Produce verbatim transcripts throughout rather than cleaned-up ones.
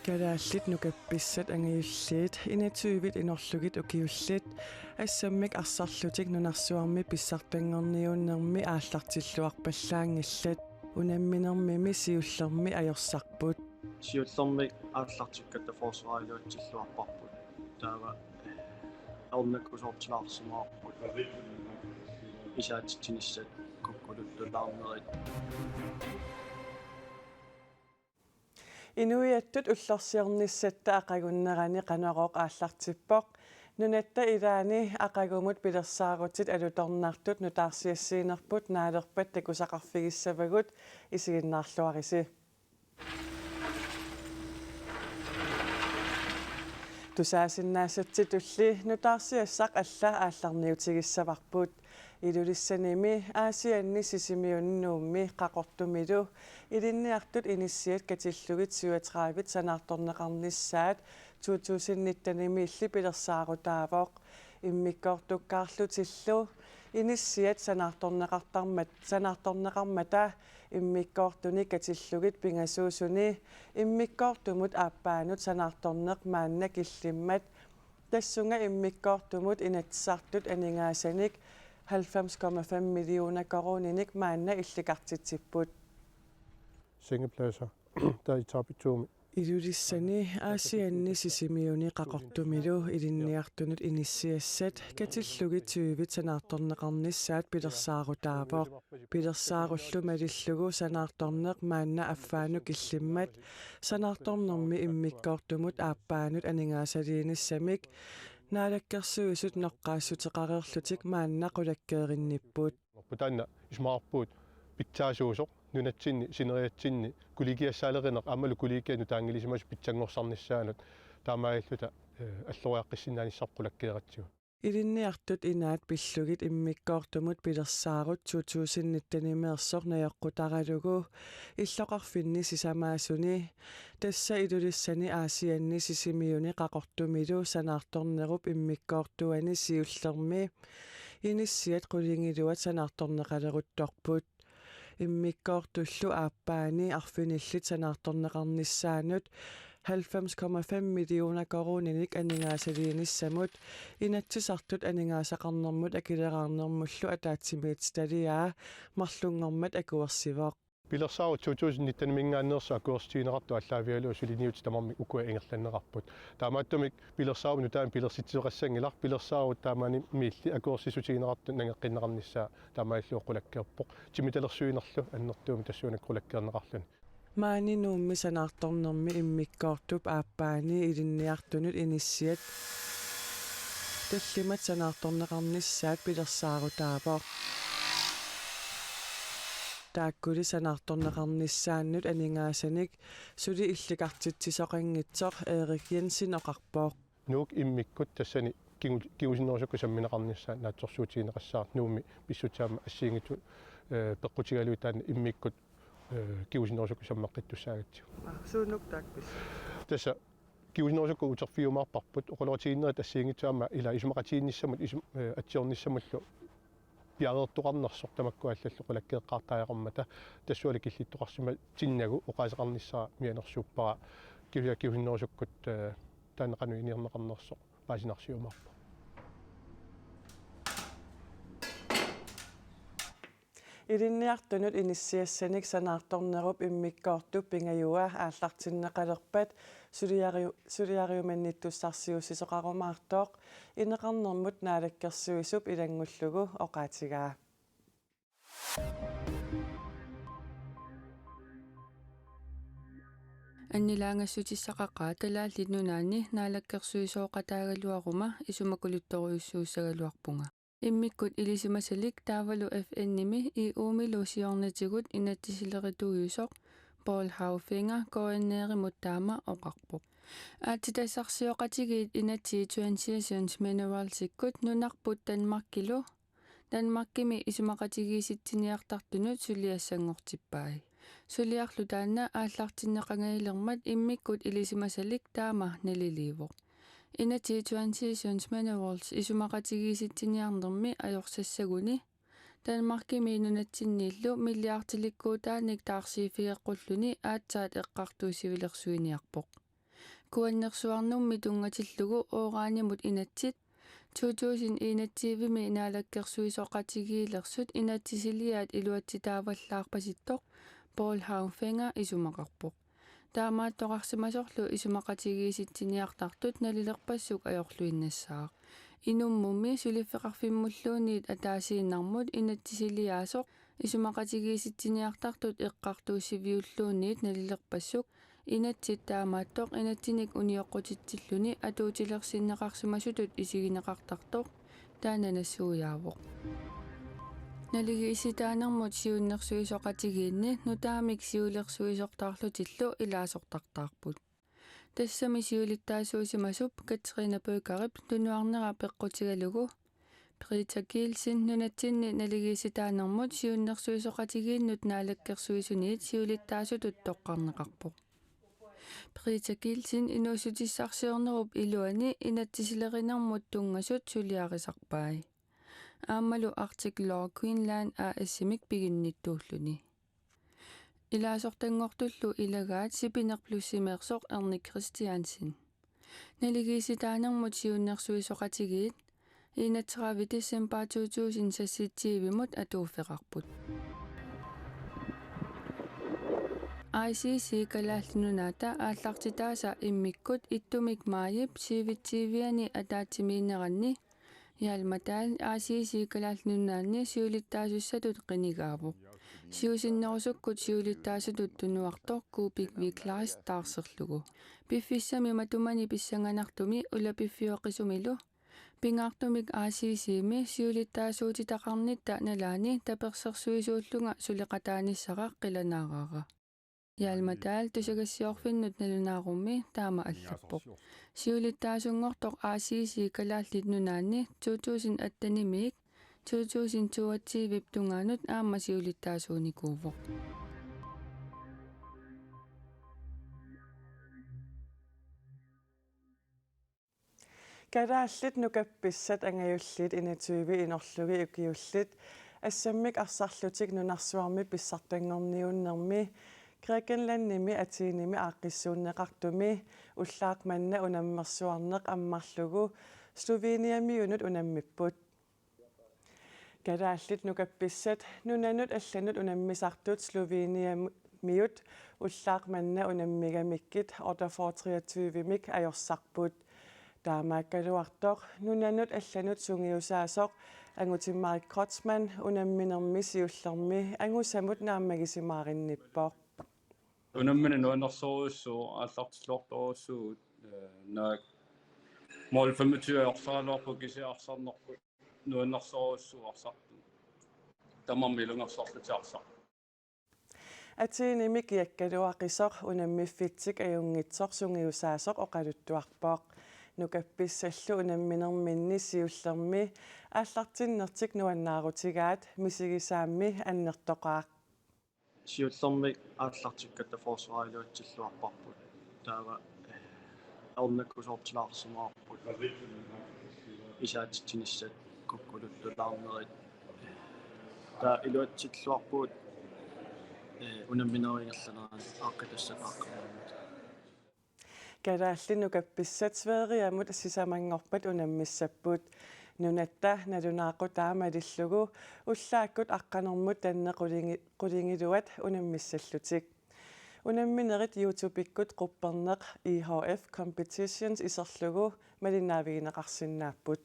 Kalaallit nukappissat angajulliit enogtyvit inorlugit ukiullit assammik arsarlutik nunarsuarmi pissartanngorniunnermi aallartilluarpallaanngillat. Unamminermimi siullermi ajorsarput. Siullermik aallartikkatta forsvariliutsilluarparput. Taava ornakkusoortilaarsimavarput. Isaatitsinissat kukkuluttulaarnerit. Inuiattut ullorsiornissatta aqagunnerani Qanorooq aallartippoq. Nunatta ilaani aqagumut pilersaarutit alutornartut nutaarsiassiinerput naalerpat takusaqarfigissavagut, isiginnaarluarisi. Tusaasinnaassatsitulli nutaarsiassaq alla aallarniutigissavarput. Ilulissanimi Aasianni Sisimiuni Nuummi Qaqortumilu ilinniartut inissiat katillugit syvogtredive sanaartorneqarnissaat to tusind nittenimiilli pilersaarutaavoq. Immikkoortukkaarlutillu inissiat sanaartorneqartarmat-, sanaartorneqarmata immikkoortuni katillugit pingasuusuni immikkoortumut aappaanut sanaartorneq maanna killimmat, tassunga immikkoortumut Inatsisartut aningaasanik halvfems komma fem millioner koruuninik maanna illikartitsipput. Sengepladser, der er etape to. Ilulissani Aasianni Sisimiuni Qaqortumilu ilinniartunut inissiassat katillugit tyve sanaartorneqarnissaat pilersaarutaavoq. Pilersaarullu malillugu sanaartorneq maanna affaanut killimmat sanaartornermi immikkoortumut aappaanut aningaasaliinissamik Naalakkersuisut noqqaassuteqareerlutik maanna qulakkeerinnipput. Taanna isumaqarpugut pitsaasuusoq nunatsinni, sineriatsinni, kollegiassaalerineq aammalu kollegiat nutaanngilisimasut pitsanngorsarnissaannut taamaalilluta, eh, alloriaqqissinnaanissarput qulakkeeratsigu. Ilinniartut inaat pillugit immikkoortumut pilersaarut to tusind nitten-imeersoq najoqqutaralugu illoqarfinni sisamaasuni, tassa Ilulissani Aasianni Sisimiuni Qaqortumilu sanaartornerup immikkoortuani siullermi inissiat qulingiluat sanaartorneqaleruttorput. Immikkoortullu aappaani arfinillit sanaartorneqarnissaannut halvfems komma fem millioner koruuninik aningaasaliinissamut Inatsisartut aningaasaqarnermut akileraarnermullu ataatsimiititaliaa marlunngormat akuersivoq. Pilersaarut to tusind nitten-iminngaanneersoq akuersissutigineqartoq aallaavigalugu suliniutit tamarmik ukua ingerlanneqarput. Taamaattumik pilersaarup nutaanik pilersitsisoqassanngilaq, pilersaarut taamani miilli akuersissutigineqartut nangeqqinneqarnissaa taamaalillugu qulakkeerpoq. Timitalersuinerlu annertuumik tassuunakkut qulakkeerneqarluni. Maani Nuummi sanaartornermi immikkoortup aappaani ilinniartunut inissiat tallimat sanaartorneqarnissaat pilersaarutaavoq. Taakkuli sanaartorneqarnissaannut aningaasanik suli illikartitsisoqanngitsoq Erik Jensen oqarpoq. Nuuk immikkut tassani kingu-, kingusinnerusukkut sammineqarnissaat naatsorsuutigineqassaaq Nuummi pissutsit aamma assigiinngitsut, eh, peqqutigalugit taanna immikkut, eh, kingusinnerusukkut sammeqqittussaagatsigu. Aa, suunuku taakku pis-? Tassa kingusinnerusukkut uterfigiumaarparput, oqaloqatigiinnerit assigiinngitsut aamma ila isumaqatigiinnissamut isum-, eh, atsiornissamullu piareertoqarnersoq tamakku allallu qulakkeeqqaartariaqarmata tassualu killittoqarsimatinnagu oqaaseqarnissara mianersuuppara, kisianni kingusinnerusukkut, eh, taanna qanoq iniorneqarnersoq paasinarsiumaarpoq. Ilinniartunut inissiassanik sanaartornerup immikkoortup pingajua aallartinneqalerpat suliariu-, suliariumannittussarsiuussisoqarumaartoq ineqarnermut Naalakkersuisup ilanngullugu oqaatigaa. Annilaangassutissaqaqaaq Kalaallit Nunaanni naalakkersuisooqataagaluaruma isumakuluttorujussuussagaluarpunga. Immikkut ilisimasalik taavalu F N-imi E U-milu siornatigut inatsisilerituujusoq Paul Haufinger K N R-imut taama oqarpoq. Aatsitassarsioqatigiit inatsit Transitions Mineralsikkut nunarput Danmarkilu, Danmarkimi isumaqatigiissitsiniartartunut suliassanngortippai. Suliarlu taanna aallartinneqangajalermat immikkut ilisimasalik taama naliliivoq. Inatsit Transitions Minerals isumaqatigiissitsiniarnermi ajorsassaguni Danmarkimi nunatsinniillu milliardilikkuutaanik taarsiiffigeqqulluni aatsaat eqqartuussivilersuiniarpoq. Kuannersuarnummi tunngatillugu uranimut inatsit to tusind enogtyve-mi naalakkersuisoqatigiilersut inatsisiliaat iluatsitaavallaarpasittoq Paul Hauffenger isumaqarpoq. Taamaattoqarsimasorlu isumaqatigiissitsiniartartut nalilerpassuk ajorluinnassaaq. Inummummi suliffeqarfimmulluunniit ataasiinnarmut inatsisiliaasoq isumaqatigiissitsiniartartut eqqartuussiviulluunniit nalilerpassuk inatsit taamaattoq inatsinik unioqqutitsilluni atuutilersinneqarsimasutut isigineqartartoq taanna nassuiaavoq. Naligiissitaanermut siunnersuisoqatigiinni nutaamik siulersuisortaarlutillu ilaasortartaarput. Tassami siulittaasuusimasup Katrine Bøgerip tunuarnera peqqutigalugu Britta Kielsen nunatsinni naligiissitaanermut siunnersuisoqatigiinnut naalakkersuisuniit siulittaasutut toqqarneqarpoq. Britta Kielsen inuussutissarsiornerup iluani inatsisilerinermut tunngasut suliarisarpai. Aammalu Arctic Law Greenland A S-imik piginnittuulluni. Ilaasortanngortullu ilagaat Sipineq Plussimeersoq Erni Christiansen. Naligiissitaanermut siunnersuisoqatigiit enogtredive december to tusind seksogtyve-mut atuuffeqarput. I C C Kalaallit Nunaata aallartitaasa immikkut ittumik maajip syvogtyve-ani ataatsimiinneranni Hjalmar Dahl I C C Kalaallit Nunaanni siulittaasussatut qinigaavoq. Siusinnerusukkut siulittaasutut tunuartoq Kuupik V. Kleist taarserlugu. Piffissami matumani pissanganartumi ulapiffioqisumilu pingaartumik I C C-mi siulittaasuutitaqarnitta tapersersuisuullunga suleqataanissara qilanaaraara. Hjalmar Dahl tusagassiorfinnut nalunaarummi taama allappoq. Siulittaasunngortoq I C C Kalaallit Nunaanni to tusind atten-imiit to tusind toogtyve-p tungaanut aamma siulittaasuunikuuvoq. Kalaallit nukappissat angajulliit enogtyve inorlugit ukiullit assammik arsarlutik nunarsuarmi pissartanngorniunnermi Grækenlandimi Athenimi aaqqissuunneqartumi ullaaq manna unammersuarneq ammarlugu Sloveniamiunut unammipput. Kalaallit nukappissat nunanut allanut unammisartut Sloveniamiut ullaaq manna unammigamikkit otteogfyrre treogtyve-mik ajorsarput. Taamaakkaluartoq nunanut allanut sungiusaasoq Anguti Maj Kreutzmann unamminermi siullermi angusamut naammagisimaarinniippoq. Unammineq nuannersorujussuuvoq, aallartilluartorujussuuvugut, eh, naak mål femogtyve arsaraluarpoq, kisianni arsarnerput nuannersorujussuuvoq arsartut. Tamarmik ilungersorlutik arsartut. Athenimi kiakkaluaqisoq unammiffitsik ajunngitsoq sungiusaasoq oqaluttuarpoq. Nukappissallu unamminerminni siullermi aallartinnertik nuannaarutigaat misigisaammi annertoqaaq. Siullermik aallartikkatta forsvarit iluatsilluarparput. Taava, eh, ornakkusoortilaarsimavarput. Isaatitsinissat kukkuluttulaarnerit. Taava iluatsilluarpugut, eh, unamminerup ingerlanerani aaqqitassat aaqqinniarnerit. Kalaallit nukappissat Sverigemut sisamanngorpat unammissapput. Nunatta nalunaaqutaa malillugu ullaakkut aqqanermut tanneq qulingi-, qulingiluat unammissallutik. Unamminerit YouTube-ikkut qupperneq I H F Competitions iserlugu malinnaavigineqarsinnaapput.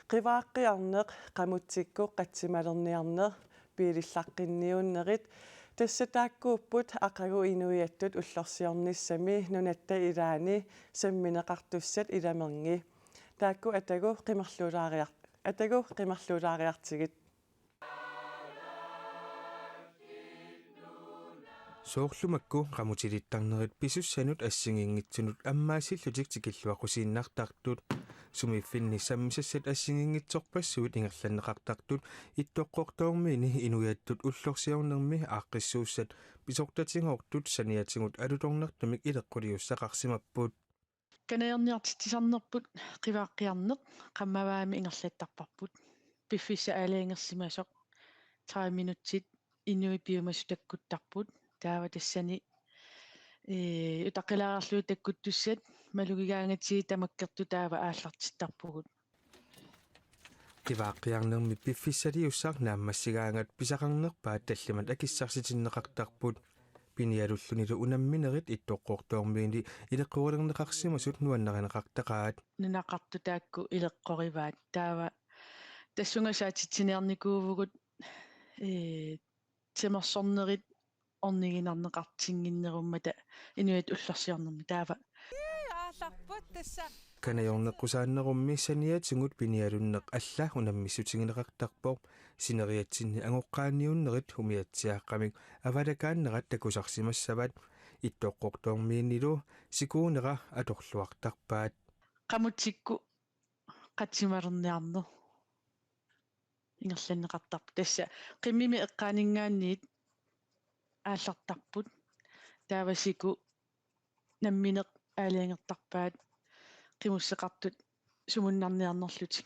Qivaaqqiarneq, qamutsikkut qatsimalerniarneq, biilillaqqinniunnerit, tassa taakkuupput aqagu inuiattut ullorsiornissami nunatta ilaani sammineqartussat ilamerngi. Taakku atagu qimerluulaariar-, atagu qimerluulaariartigit. Soorlu makku qamutilittarnerit pisussanut assigiinngitsunut ammaasillutik tikilluaqqusiinnartartut. Sumiiffinni sammisassat assigiinngitsorpassuit ingerlanneqartartut Ittoqqortoormiini inuiattut ullorsiornermi aaqqissuussat pisortatigoortut saniatigut alutornartumik ileqquliussaqarsimapput. Kanajarniartitsisarnerput qivaaqqiarneq qammavaami ingerlattarparput. piffissaq aalajangersimasoq tredive minutsit inuit piumasut takkuttarput. Taava tassani, ee, utaqqilaareerlugit takkuttussat malugigaangatsigit tamakkertut taava aallartittarpugut. Qivaaqqiarnermi piffissaliussaq naammassigaangat pisaqarnerpaat tallimat akissarsitinneqartarput. Pinialullunilu unamminerit Ittoqqortoormiini ileqqorilerneqarsimasut nuannarineqartaqaat. Nunaqartut taakku ileqqorivaat. Taava tassunga saatitsiniarnikuuvugut, ee, timersornerit orniginarneqartinnginnerummata inuit ullorsiornermi taava. Aallarput tassa. Kanajorneqqusaannerummi saniatigut pinialunneq alla unammissutigineqartarpoq. Sineriatsinni angoqqaanniunnerit umiatsiaaqqamik avalakaannerat takusarsimassavat. Ittoqqortoormiinilu sikuunera atorluartarpaat. Qamutsikkut qatsimalerniarneq ingerlanneqartarpoq. Tassa qimmimi eqqaaninngaanniit aallartarput. Taava siku nammineq aalajangertarpaat qimusseqartut sumunnarniarnerlutik.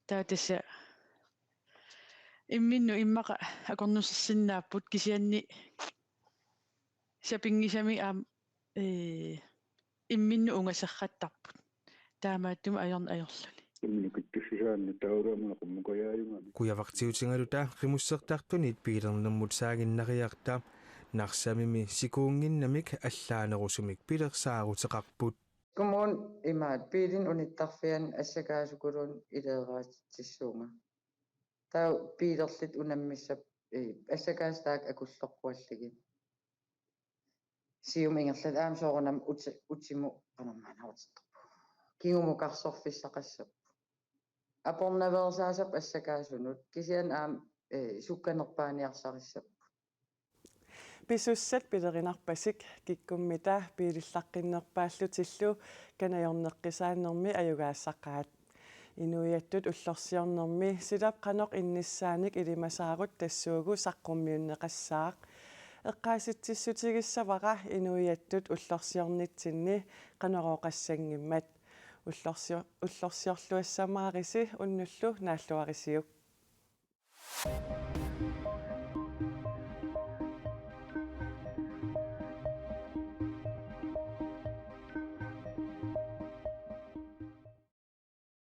Taava tassa imminnut immaqa akornusersinnaapput kisianni sapinngisamik aamma, ee, imminnut ungaserrattarput. Taamaattumik ajorneq ajorluni. Imminut kittussusaannik taavalu aamma qummukajaajugamik. Kujavartiutigaluta qimussertartunit biilernermut saaginnariarta. Narsamimi sikuunnginnamik allaanerusumik pilersaaruteqarput. Kommuni imaat biilinik unittarfiani assakaasukuluunniit ileeraatitsissuunga. Taava biilerlutik unammissappat, ee, assakaasat taakku akulloqquallugit. Siumut ingerlapput aamma soorunami uti-, utimut qanormaanarutittarput. Kingumut karsorfissaqassapput. Apornaveersaassapput assakaasunut. Kisianni aamma, ee, sukkanerpaaniarsarissapput. Pisussat pilerinarpasik kikkummita biilillaqqinnerpaallutillu kanajorneqqusaannermi ajugaassaqaat. Inuiattut ullorsiornermi silap qanoq innissaanik ilimasaarut tassuugu saqqummiunneqassaaq. Eqqaasitsissutigissavara inuiattut ullorsiornitsinni Qanorooqassanngimmat. Ullorsior-, ullorsiorluassamaarisi unnullu naalluarisiuk.